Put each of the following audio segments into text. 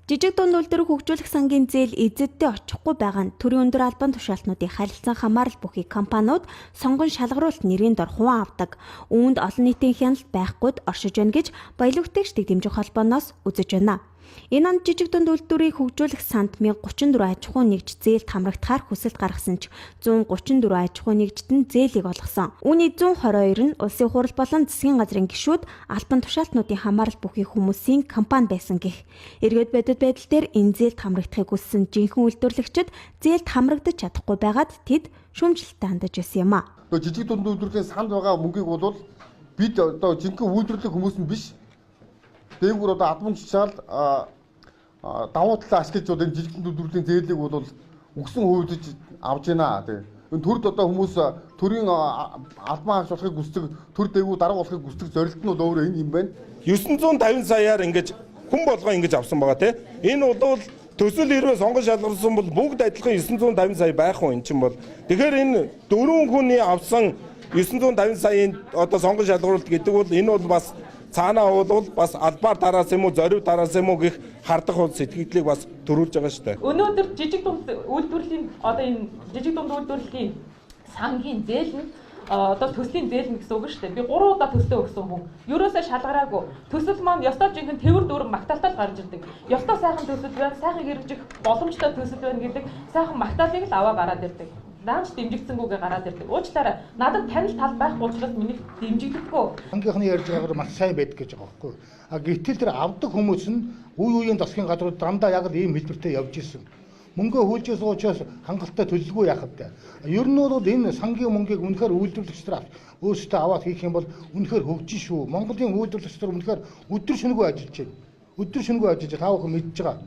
Жижиг дунд үйлдвэрийг хөгжүүлэх сангийн зээл эзэддээ очихгүй байгаа нь төрийн өндөр албан тушаалтнуудын харилцан хамаарал бүхий компаниуд сонгон шалгаруулалт нэрийн дор хуван авдаг. Үүнд олон нийтийн хяналт байхгүйд оршиж байна гэж баялаг бүтээгчдийг дэмжих холбооноос үзэж байна. Энэ онд жижиг дунд үйлдвэрийг хөгжүүлэх санд 1034 аж ахуйн нэгж зээлд хамрагдахаар хүсэлт гаргасан ч 134 аж ахуйн нэгжид нь зээлийг олгосон. Үүний 122 нь улсын хурал болон засгийн газрын гишүүд, албан тушаалтнуудын хамаарал бүхий хүмүүсийн компани байсан гэх. Эргээд бодит байдал дээр энэ зээлд хамрагдахыг хүссэн жинхэнэ үйлдвэрлэгчид зээлд хамрагдаж чадахгүй байгаад тэд шүүмжлэлтэй хандаж байсан юм а. Жижиг дунд үйлдвэрлэлийн санд байгаа мөнгийг бол бид одоо жинхэнэ үйлдвэрлэх хүмүүс нь биш. Дээгүүр одоо адмын жишаал давуу талаа ашиглаж одоо энэ жижиг үйлдвэрлэлийн зээлийг бол өгсөн хувьдж авж байна. Тэгээ энэ төрд одоо хүмүүс төрийн албан хаагч болохыг хүсдэг, төр дээгүүр дарга болохыг хүсдэг зорилт нь бол өөрөө энэ юм байна. 950 саяар ингэж хүн болгоо ингэж авсан байгаа тий. Энэ бол төсөл хэрвээ сонгон шалгарсан бол бүгд адилхан 950 сая байх уу эн чинь бол. Тэгэхээр энэ дөрвөн хүний авсан 950 саяын одоо сонгон шалгаруулалт гэдэг бол энэ бол бас цаанаа бол бас албаар тараас юм уу, зориу тараас юм уу гэх хардах бол сэтгэгдлийг бас төрүүлж байгаа шүү дээ. Өнөөдөр жижиг дунд үйлдвэрлэлийн одоо энэ жижиг дунд үйлдвэрлэлийн сангийн зээл нь одоо төслийн зээл нь гэсэн үг шүү дээ. Би 3 удаа төслөө өгсөн хүн. Ерөөсөө шалгараагүй. Төсөл маань ёстой жинхэнэ тээвэр дүүрэн магтаалтай л гарч ирдэг. Ёстой сайхан төсөл байна, сайхан хэрэгжих боломжтой төсөл байна гэдэг сайхан магтаалыг л аваа гараад ирдэг. Даанч дэмжигдсэнгүүгээ гараад ирдэг. Уучлаарай. Надад танил тал байхгүй учраас миний дэмжигддэггүй. Ангийнхны ярьж байгаагаар маш сайн байдаг гэж байгаа байхгүй. А гэтэл тэр авдаг хүмүүс нь үе үеийн засгийн газрууд дандаа яг л ийм хэлбэртэй явж исэн. Мөнгөө хүлжээс учраас хангалттай төлөлгүй яах вэ? Ер нь бол энэ сангийн мөнгийг үнэхээр үйлдвэрлэгч нар өөрсдөө аваад хийх юм бол үнэхээр хөгжин шүү. Монголын үйлдвэрлэгч нар үнэхээр өдөр шөнөгүй ажиллаж байна. Өдөр шөнөгүй ажиллаж та бүхэн мэдж байгаа.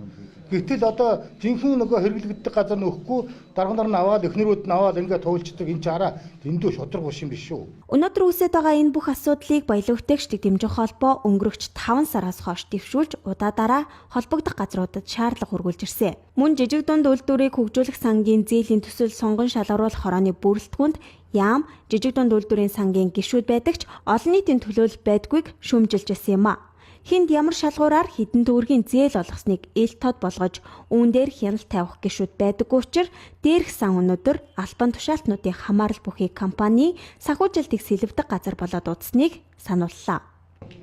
Гэтэл одоо жинхэнэ нөгөө хэрэглэгддэг газар нь өгөхгүй дарга нар нь аваад эхнэрүүд нь аваад ингээд туйлчдаг энэ ч араа дэндүү шударга биш юм биш шүү. Өнөөдөр үүсээд байгаа энэ бүх асуудлыг баялаг бүтээгчдийг дэмжих холбоо өнгөрөгч 5 сараас хойш дэвшүүлж удаадаараа холбогдох газруудад шаардлага хүргүүлж ирсэн. Мөн жижиг дунд үйлдвэрийг хөгжүүлэх сангийн зээлийн төсөл сонгон шалгаруулах хорооны бүрэлдэхүүнд яам жижиг дунд үйлдвэрийн сангийн гишүүд байдаг ч олон нийтийн төлөөлөл байдгүйг шүүмжилж байсан юм а. Хэнд ямар шалгуураар хэдэн төгрөгийн зээл олгосныг ил тод болгож үүн дээр хяналт тавих гишүүд байдаггүй учир дээрх сан өнөөдөр албан тушаалтнуудын хамаарал бүхий компани санхүүжилтийг сэлэвдэг газар болоод удсныг санууллаа.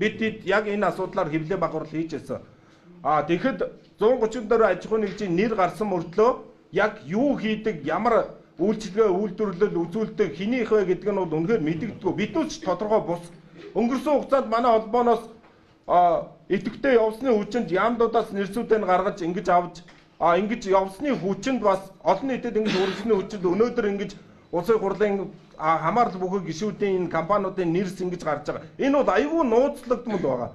Бид тэд яг энэ асуудлаар хэвлээ багварл хийж байсан. А тэгэхэд 134 аж ахуйн нэгжийн нэр гарсан мөртлөө яг юу хийдэг, ямар үйлчилгээ үйлдвэрлэл үзүүлдэг, хэнийх вэ гэдэг нь бол үнэхээр мэдэгддэггүй. Биднээс ч тодорхой бус. Өнгөрсөн хугацаанд манай холбооноос идэвхтэй явсны хүчинд яамдуудаас нэрсүүдээ нь гаргаж ингэж авч ингэж явсны хүчинд бас олон нийтэд ингэж үргэлжлэний хүчинд өнөөдөр ингэж улсын хурлын хамаарал бүхий гишүүдийн энэ компаниудын нэрс ингэж гарч байгаа. Энэ бол аюул нууцлагдмал байгаа.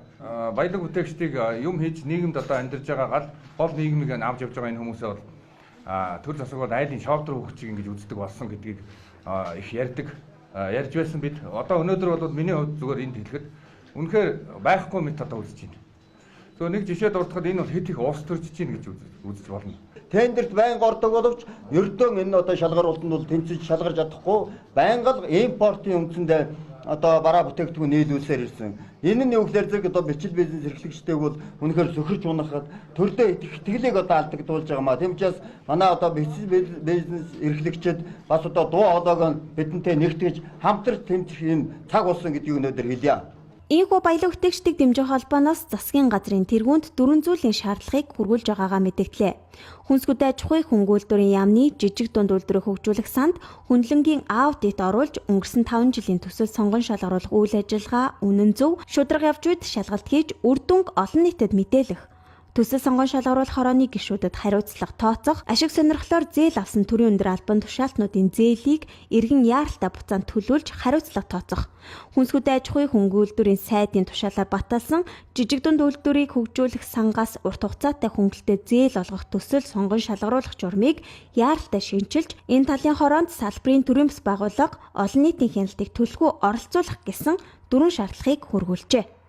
Баялаг бүтээгчдийг юм хийж нийгэмд одоо амьдарч байгаа гал гол нийгмийг авч явж байгаа энэ хүмүүсээ бол төр засаг бол айлын шофтер хөгчийг ингэж үздэг болсон гэдгийг их ярьдаг. Ярьж байсан бид. Одоо өнөөдөр бол миний хувьд зүгээр энд хэлэхэд үнэхээр байхгүй мэт одоо үзэж байна. Зөв нэг жишээ дурдахад энэ бол хэд их улс төрж чинь гэж үзэж болно. Тендерт байнга ордог боловч ердөө энэ одоо шалгаруултанд бол тэнцэж шалгарч чадахгүй байнга л импортын үндсэндээ одоо бараа бүтээгдэхүүн нийлүүлсээр ирсэн. Энэ нь юу гэхээр зэрэг одоо бичил бизнес эрхлэгчтэйг бол үнэхээр сөхөрч унахад төрдөө итгэлийг одоо алдагдуулж байгаа маа. Тийм учраас манай одоо бичил бизнес эрхлэгчид бас одоо дуу хоолойг бидэнтэй нэгтгэж хамтарч тэмцэх юм цаг болсон гэдгийг өнөөдөр хэлье. Ийхүү баялаг бүтээгчдийг дэмжих холбооноос засгийн газрын тэргуунд дөрвөн зүйлийн шаардлагыг хүргүүлж байгаагаа мэдэгдлээ. Хүнсгүүд аж ахуйн хөнгө үйлдвэрийн яамны жижиг дунд үйлдвэрийг хөгжүүлэх санд хөндлөнгийн аудит оруулж өнгөрсөн 5 жилийн төсөл сонгон шалгаруулах үйл ажиллагаа үнэн зөв шударга явж үед шалгалт хийж үр дүнг олон нийтэд мэдээлэх. Төсөл сонгон шалгаруулах хорооны гишүүдэд хариуцлага тооцох, ашиг сонирхлоор зээл авсан төрийн өндөр албан тушаалтнуудын зээлийг эргэн яаралтай буцаан төлүүлж хариуцлага тооцох. Хүнсгүүд аж ахуйн хөнгө үйлдвэрийн сайдын тушаалаар баталсан жижиг дунд үйлдвэрийг хөгжүүлэх сангаас урт хугацаатай хөнгөлөлтөд зээл олгох төсөл сонгон шалгаруулах журмыг яаралтай шинчилж, энэ талын хороонд салбарын төрийн бас байгууллага олон нийтийн хяналтыг төлхөө оролцуулах гэсэн дөрвөн шаардлагыг хүргүүлжээ.